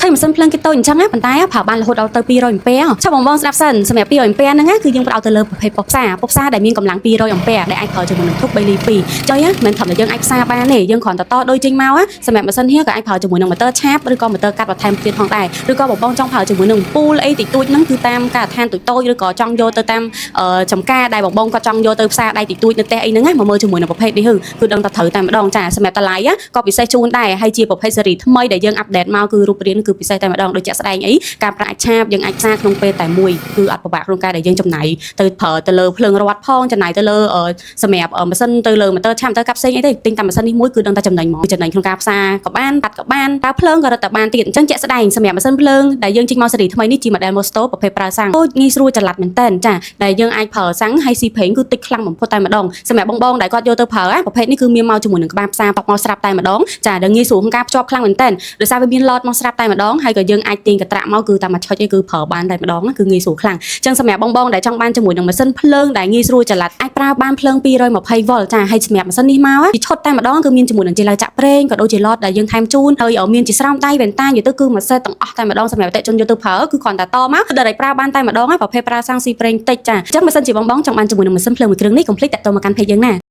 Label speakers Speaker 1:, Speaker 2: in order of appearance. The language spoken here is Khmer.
Speaker 1: ឃើញម៉ាស៊ីនភ្លើងគេតូចអញ្ចឹងណាប៉ុន្តែប្រើបានរហូតដល់ទៅ200អាំពែឆាប់បងបងស្ដាប់សិនសម្រាប់200អាំពែហ្នឹងណាគឺយើងផ្ដោតទៅលើប្រភេទប៉ុបផ្សារប៉ុបផ្សារដែលមានកម្លាំង200អាំពែដែលអាចប្រើជាមួយនឹងធុក3លី2ចុយណាមិនត្រឹមតែយើងអាចផ្សារបានទេយើងគ្រាន់តែតដូចចេញមកណាសម្រាប់ម៉ាស៊ីនហៀក៏អាចប្រើជាមួយនឹងម៉ូទ័រឆាបឬក៏ម៉ូទ័រកាត់បន្ថែមទៀតផងដែរឬក៏បងបងចង់ប្រើជាមួយនឹងអំពូលអីតិចតួចហ្នឹងគឺតាមការដ្ឋានតូចៗឬក៏ចង់យកទៅតាមចំការដែលបងបងគាត់ចង់យកទៅផ្សារដៃតិចតួចនៅផ្ទះអីហ្នឹងណាមកមើលជាមួយនឹងប្រភេទនេះគឺដឹងតែត្រូវតែម្ដងចាសម្រាប់តម្លៃក៏ពិសេសជូនដែរហើយជាប្រភេទស៊េរីថ្មីដែលយើង update មកគឺរូបរាងគឺពិសេសតែម្ដងដូចជាក់ស្ដែងអីការប្រាក់ឆាបយើងអាចផ្សារក្នុងពេលតែមួយគឺអត់ពិបាកក្នុងការដែលយើងចំណាយទៅប្រើទៅលើភ្លើងរត់ផងចំណាយទៅលើសម្រាប់ម៉ាស៊ីនទៅលើម៉ូទ័រឆាបម៉ូទ័រកាប់ផ្សេងអីទេទិញតែម៉ាស៊ីននេះមួយគឺដឹងតែចំណេញហ្មងចំណេញក្នុងការផ្សារក៏បានកាត់ក៏បានតើភ្លើងក៏រត់តែបានទៀតអញ្ចឹងជាក់ស្ដែងសម្រាប់ម៉ាស៊ីនភ្លើងដែលយើងចេញមកស៊េរីថ្មីនេះជា model Mosto ប្រភេទប្រើសាំងអូងាយស្រួលចល័តមែនតើចាដែលយើងអាចប្រើសាំងហើយស៊ីប្រេងគឺតិចខ្លាំងបំផុតតែម្ដងសម្រាប់បងបងដែលគាត់យកទៅប្រើប្រភេទនេះគឺមានមកជាមួយនឹងក្បាលផ្សារតកមកស្រាប់តែម្ដងចាដែលងាយស្រួលក្នុងការភ្ជាប់ខ្លាំងមែនតើដោយសារវាមានឡតមកស្រាប់តែម្ដងហើយក៏យើងអាចទាញកត្រាក់មកគឺតាមមួយឆុចឯងគឺប្រើបានតែម្ដងគឺងាយស្រួលខ្លាំងអញ្ចឹងសម្រាប់បងបងដែលចង់បានជាមួយនឹងម៉ាស៊ីនភ្លើងដែលងាយស្រួលចល័តអាចប្រើបានភ្លើង220វ៉ុលចាហើយសម្រាប់ម៉ាស៊ីននេះមកពីឈុតតែម្ដងគឺមានជាមួយនឹងជាឡាវចាក់ប្រេងក៏ដូចជាឡតដែលយើងថែមជូនហើយមានជាស្រោមដៃវ៉ែនតានិយាយទៅគឺមួយសេតទាំងអស់តែម្ដងសម្រាប់អតិថិជនយកទៅប្រើគឺគ្រាន់តែតមកគឺដល់ប្រើបានតែម្ដងហើយប្រភេទប្រើសាំងស៊ីប្រេងតិចចាអញ្ចឹងម៉ាស៊ីនជាបងបងចង់បានជាមួយនឹងម៉ាស៊ីនភ្លើងមួយគ្រឿងនេះកុំភ្លេចតាក់ទងមកកាន់ page យើងណា។